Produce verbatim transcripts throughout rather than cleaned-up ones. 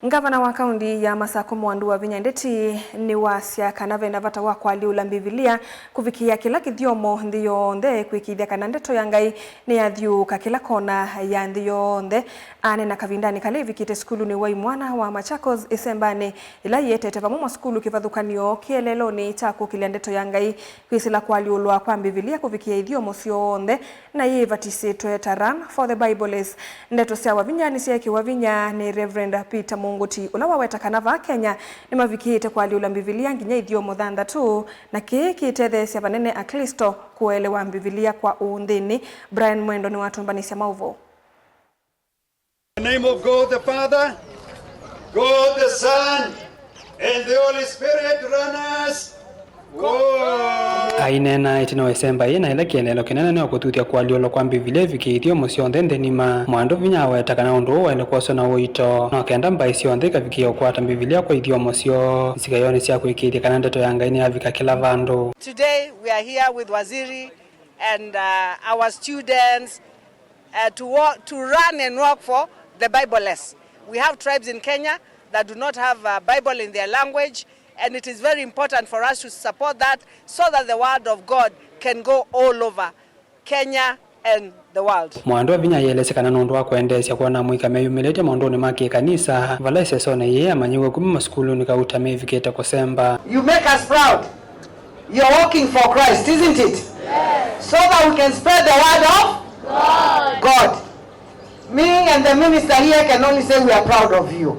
Ngavana wa kaũnti ya Masakũ Mwandu Wavinya Ndeti nĩwasya kana vena vata wa kũalyũla Mbivilia kũvikĩĩa kĩla kĩthyomo nthĩ yonthe kwĩkĩĩthya kana ndeto ya Ngai nĩyathyũũka kĩla kona ya nthĩ yonthe. Aneena kavindanĩ kala evikĩte sukulunĩ wa imwana wa Machakos ĩsembanĩ ĩla ĩetete vamwe masukulu kĩvathũkany'o kĩeleelonĩ kya kũkĩlya ndeto ya Ngai kwĩsĩla kũalyũlwa kwa Mbivilia kũvikĩĩa ithyomo syonthe na yĩvatisĩtwe ta Run for the Bible Is. Ndeto sya Wavinya nĩsyeekĩwa vinya nĩ Reverend Peter Munguti, ũla waweta kana vaa Kenya nĩmavikĩĩte kũalyũla Mbivilia nginya ithyomo thanthatũ, na kĩĩ kĩtetheesya vanene Aklĩsto kũelewa Mbivilia kwa ũũ nthĩnĩ. Brian Mwendo nĩwatũmbanĩsya maũvoo. In the name of God the Father, God the Son, and the Holy Spirit, runners, go! Aineena ĩtina wa ĩsemba yĩĩ na ĩla kĩeleelo kĩnene nĩ kũthuthya kũalyũlwa kwa Mbivilia ĩvikĩe ithyomo syonthe nthĩ ng'ima. Mwandu Vinya aweta kana ũndũ ũũ waĩle kwoswa na ũito, no kenda mbaĩ syonthe ikavikĩĩa ũkwata Mbivilia kwa ithyomo syoo isikayonĩ sya kũĩkĩĩthya kana ndeto ya Ngai nĩyavika kĩla vandũ. Today we are here with Waziri and uh, our students uh, to, walk, to run and walk for the Bible Less. We have tribes in Kenya that do not have a Bible in their language, and it is very important for us to support that so that the word of God can go all over Kenya and the world. Mwandu Vinya ayĩelesya kana nũndũ wa kwendeesya kwona amũika meyumĩlĩtye maũndũnĩ ma kĩkanisa, vala ĩsesonĩ yĩĩ amanyĩw'e kuma masukulunĩ kauta mevikĩte kũsemba. You make us proud. You're working for Christ, isn't it? Yes. So that we can spread the word of God. God. Me and the minister here can only say we are proud of you.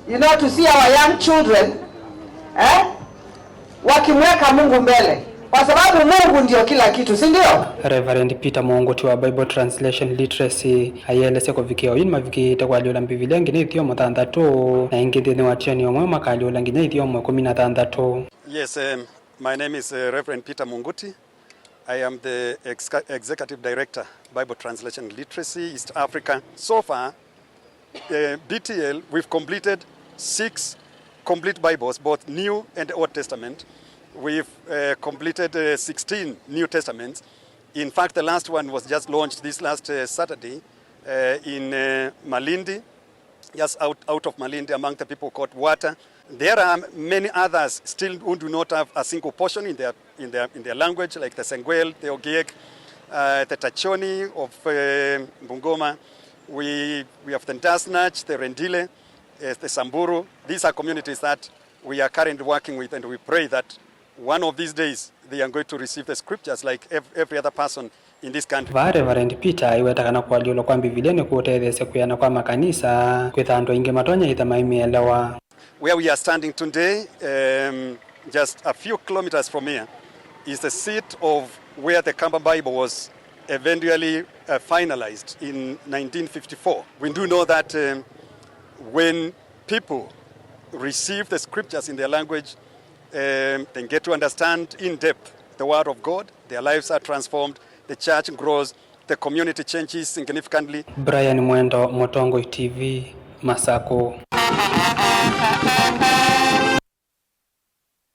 You know, to see our young children, eh, wakimweka Mungu mbele, kwa sababu Mungu ndio kila kitu, si ndio? Reverend Peter Munguti wa Bible Translation Literacy ayĩelesya kũvikĩa oyu nĩmavikĩĩte kũalyũla Mbivilia nginya ithyomo thanthatũ, na ĩngĩ nthĩnĩ wa tioni ũmwe makaalyũla nginya ithyomo ĩkũmi na thanthatũ. Yes, um, my name is uh, Reverend Peter Munguti. I am the ex- Executive Director, Bible Translation Literacy, East Africa. So far, uh, B T L, we've completed six complete Bibles, both New and Old Testament. We've uh, completed uh, sixteen New Testaments. In fact, the last one was just launched this last uh, Saturday uh, in uh, Malindi, just out, out of Malindi, among the people called Wata. There are many others still who do not have a single portion in their, in their, in their language, like the Sengwel, the Ogiek, uh, the Tachoni of uh, Bungoma. We, we have the Ndasnach, the Rendile, uh, the Samburu. These are communities that we are currently working with, and we pray that one of these days they are going to receive the scriptures like ev- every other person in this country. Vaa Reverend Peter aiweta kana kũalyũlwa kwa Mbivilia nĩkũũtetheesya kwĩana kwa makanisa, kwĩtha andũ aingĩ matonya ĩtha maimĩelewa. Where we are standing today, um, just a few kilometers from here, is the seat of where the Kamba Bible was eventually uh, finalized in nineteen fifty-four. We do know that um, when people receive the scriptures in their language, um, they get to understand in depth the word of God, their lives are transformed, the church grows, the community changes significantly. Brian Mwendo, Mũtongoi T V, Masakũ.